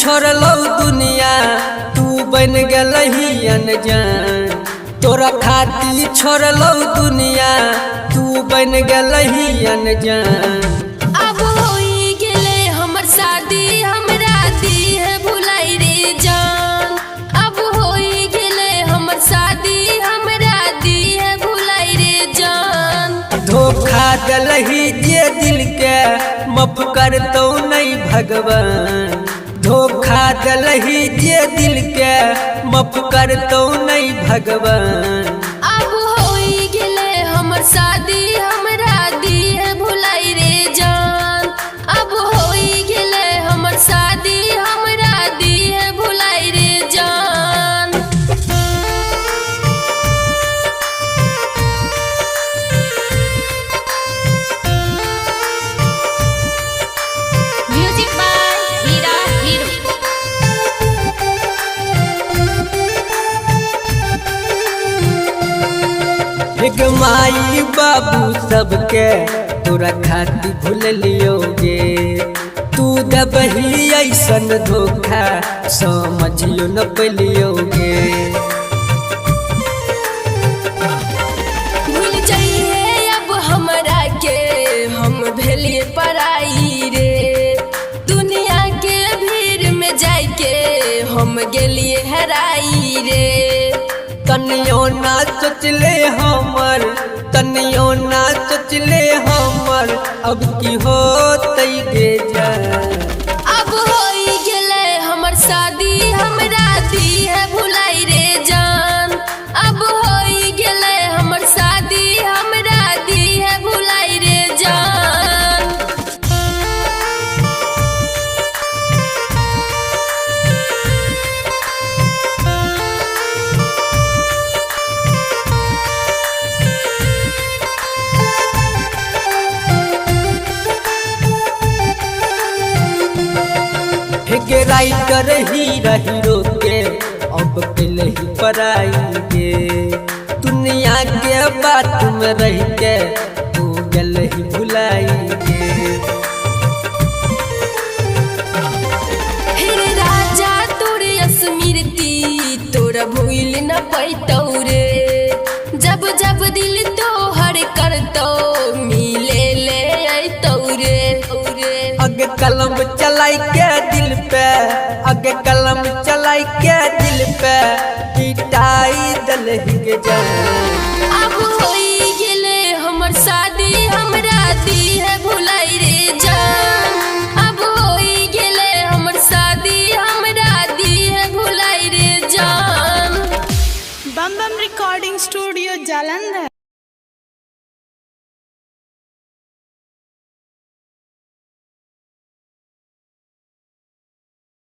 छोड़लौ दुनिया तू बन गेलही अनजान। तोरा खातिर छोड़लौ दुनिया तू बन गेलही अनजान। अब होई गेले हमर शादी हमरा दी है भुलाई रे जान। अब होई गेले हमर शादी हमरा दी है भुलाई रे जान। धोखा दलही जे दिल के माफ करतौ नहीं भगवान। धोखा दलही जे दिल के माफ करतौ नहीं भगवान। अब होई गेले हमर शादी हमरा दी है भुलाई रे जान। अब होई गेले हमर शादी हमरा दी है भुलाई रे जान। Music by Hira hero. एक माई बाबू सबके तोरा खातिर भूल लियोगे। तू दबही ऐसन धोखा समझियो न पलियोगे। भूल जाइए अब हमरा के हम भेलिए पराई रे। दुनिया के भीड़ में जाके हम गेलिए हराई रे। तनियो ना सोचले हमर, तनियो ना सोचले हमर, अब की होतै गे जान। अब होई गेले हमर शादी हमरा दी है भुलाई रे जान। अब होई गेले हमर शादी हमरा दी है भुलाई रे जान। हे राइटर हीरा हीरो के अब ही पराई गे। दुनिया के बात में रह के तू गल ही भुलाई गे। हे राजा तोरे स्मृति तोरा भूल न पैतौ रे। जब जब दिल तोहर करतौ मिले ले अइतौ रे। अगे कलम चलाई के दिल पे, अगे कलम चलाई के दिल पे पिटाई दलही के जान। अब होई गेले हमर शादी हमरा दी है भुलाई रे जान। अब होई गेले हमर शादी हमरा दी है भुलाई रे जान। बम बम रिकॉर्डिंग स्टूडियो जालंधर।